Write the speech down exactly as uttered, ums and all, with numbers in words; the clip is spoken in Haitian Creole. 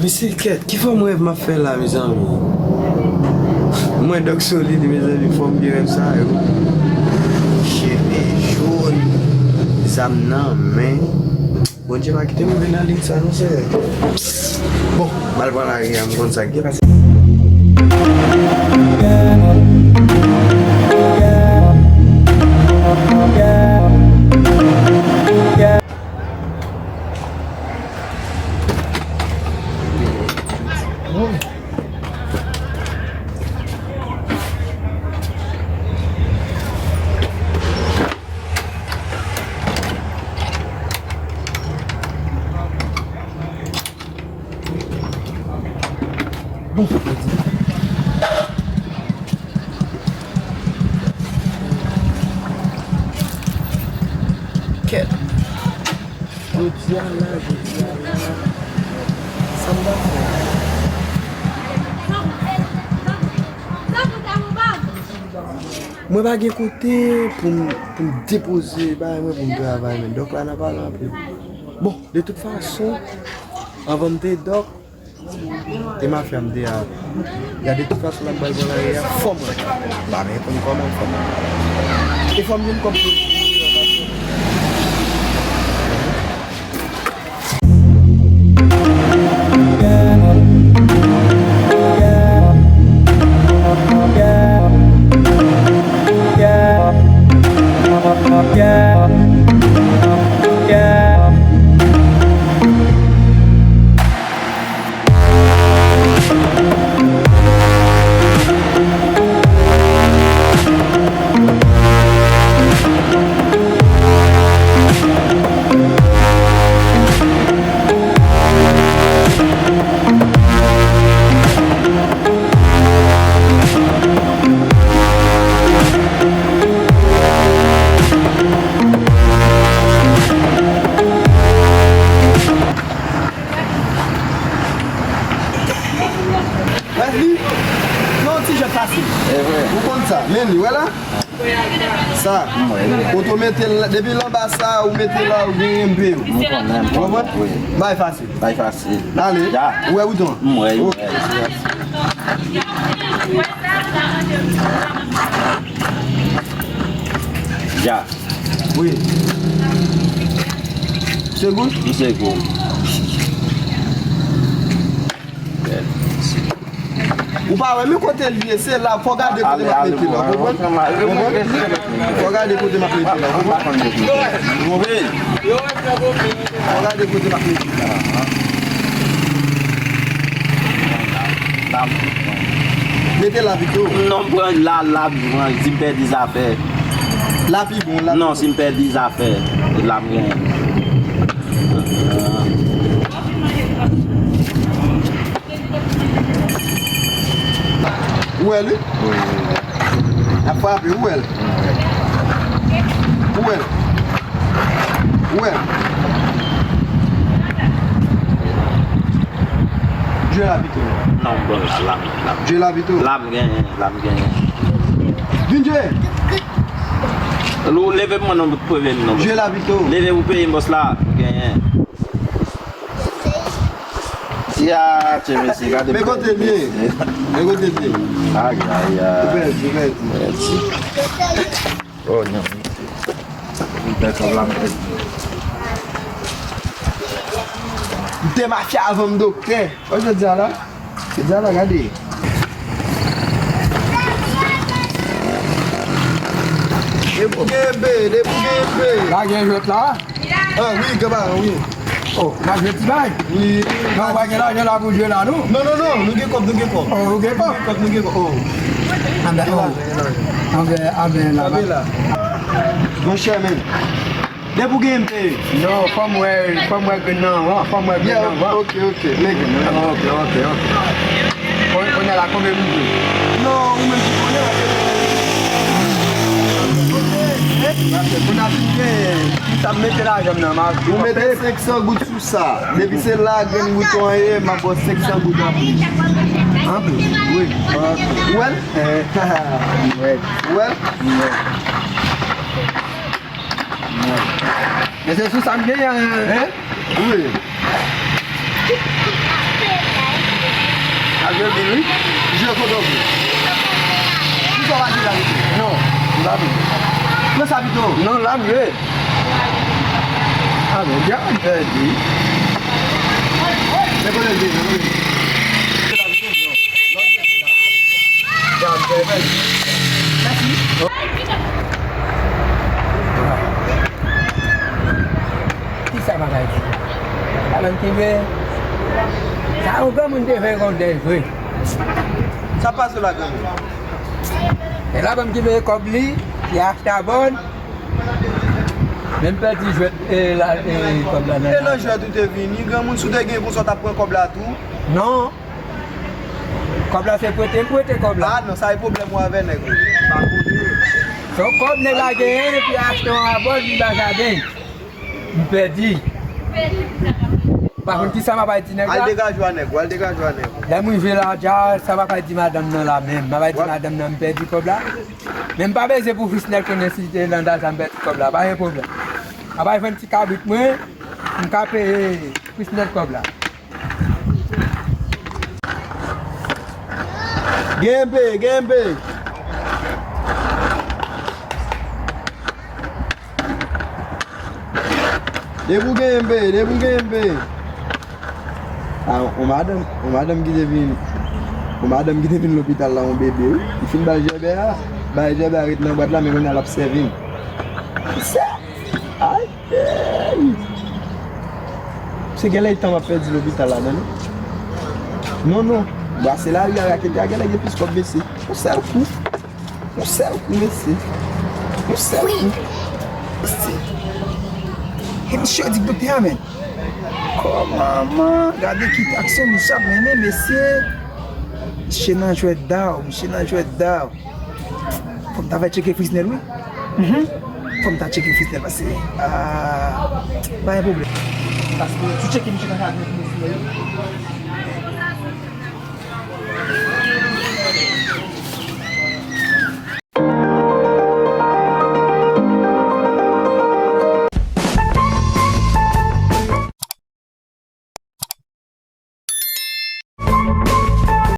Mesye, kèt, ki fòm rèv m ap fè la, mezanmi? Mwen, Dòk Solid, mezanmi, fò m gen rèv sa yo. Cheve jòn, zam nan men. Bondye pa kite m rive nan lit sa non, sè. Bon, m al pran lari a, m konn sa k gen pase. Kèt. Jodi a la, jodi a la, sa m ta fè? Mwen pa gen kote pou m, pou m depoze bagay mwen, pou m travay, men dòk la n ap pale anpil. Bon, de tout fason, anvan m te dòk, e mafya m te a. Gade tout fason l ap bay bò lari a, fò m rantre. M pa menm konn kòman, fò m rantre. E fò m jwenn kòb pou Wesley, se yon ti jwèt fasil. E vre. Ou konn sa, men li, wè la? Sa. M wè, m wè. Kote w mete l, depi l anba sa, ou mete la, ou genyen M P yo. M konnen, m konnen. Konprann? Wi. Bay fasil. Bay fasil. Ale. Ja. Ou wè bouton an? M wè, m wè. Ok. Ja. Wi. Se good? M se good. Ou pa wè, men kote l ye, se la, fò gade kote m ap mete la, konprann? Konprann? Fò gade kote m ap mete la, konprann? Fò gade kote m ap mete la. Mete la pito. Non, pran la, la, pran, si m pèdi zafè. La pi bon, la pi bon. Non, si m pèdi zafè, la m genyen. Ou wè l, wi? Wi, wi, wi. L ap frape, ou wè l? Ou wè l? Ou wè l? Jwe la pito. Non, bon, la, la, la. Jwe la pito. La m genyen, la m genyen. Vin jwe. Leve m non, premye m non. Jwe la pito. Leve ou peye m bòs la, m genyen. Ya, tchè mesye, gade. Men kote l ye. Men kote l ye. Ay, ay, ay. Ou pèdi, ou pèdi. Pèdi. Oh, non. Ou pèdi, la, m pèdi. M te mafya avan m doktè. Wè jodi a la. Jodi a la, gade. Depi w gen M P, depi w gen M P. La gen jwèt la? Ah, wi, gen balan, wi. Oh, n ap jwe ti bay? Wi. Non, ou pa gen lajan la pou jwe la, non? Non, non, non, nou gen kòb, nou gen kòb. Oh, nou gen kòb? Nou gen kòb, nou gen kòb. Oh. Anben, oh. Anben, anben, la. Anben, la. Monchè, men. Depi w gen M P. Non, fò m wè, fò m wè grenn nan anvan, fò m wè grenn nan anvan. Ok, ok, men grenn nan. Ok, ok, ok. Kon, kounye a la, konbyen m jwe? Non, ou menm ki konnen, paske pou n ap gen, m t ap mete lajan m nan, m a. Ou mete senk san goud sou sa. Depi se la grenn bouton an ye, m ap ba w senk san goud anplis. Anplis? Wi. Ou wè l? Ou wè l? Men se sou sa m genyen. Hein? Wi. Al jwe bil, wi. Jwe kote w vle. Poukisa w pa jwe la pito? Non, m pa vle. Nan sa pito? Non, la m ye. A, men, dja m pèdi. Men kote l vini, men kote l vini. Se la pito? Non. Non, se la. Dja m pèdi. Mèsi. Kisa bagay di? Alò, m kenbe. Sa yon granmoun te fè yon dèj vre. Sa pase la, granmoun? E la, ban m kenbe kòb li, li achte abòn. Men m pèdi jwèt, e, la, e, kòb la nan. E nan jwèt ou te vini, granmoun, si w te gen konsa, w t ap pran kòb la tou? Non. Kòb la se prete, m prete kòb la. A, non, sa e pwoblèm ou avè nèg ou. Pa kote. Se yon kòb nèg la genyen, epi achte yon abòn, li ba jaden. M pèdi. Pa konn kisa m ap bay ti nèg la. Al degaje w a nèg ou, al degaje w a nèg ou. Lè m rive la, dja, sa m ap bay di madanm nan la menm. M ap bay di madanm nan m pèdi kòb la. Men m pa bezwen pou Frisnèl konnen si se nan dal sa m pèdi kòb la. Pa gen pwoblèm. M ap bay vann ti kabrit mwen, m ka peye Frisnèl kòb la. Genyen peye, genyen peye. Depi w genyen peye, depi w genyen peye. A, yon madanm, yon madanm ki te vin, yon madanm ki te vin lopital la, yon bebe, wi. Li fin bay jèbè a, bay jèbè a ret nan bwat la, men kounye a l ap sèvi m. Sè! Ay! Ey! Se genlè tan m ap pèdi lopital la, tande. Non, non. Brase lari a, rakete a, genlè gen plis kòb, mesye. Yon sèl kou. Yon sèl kou, mesye. Yon sèl kou. Mesye. E misye di doktè a, men. Kòman, man? Gade ki aksyon misye ap mennen, mesye. Misye nan jwèt daw, misye nan jwèt daw. Fò m ta fè tcheke Frisnèl, wi. Mhm. Fò m ta tcheke Frisnèl, paske, ah, pa gen pwoblèm. Paske tou tcheke misye pa ka gen Frisnèl, wi.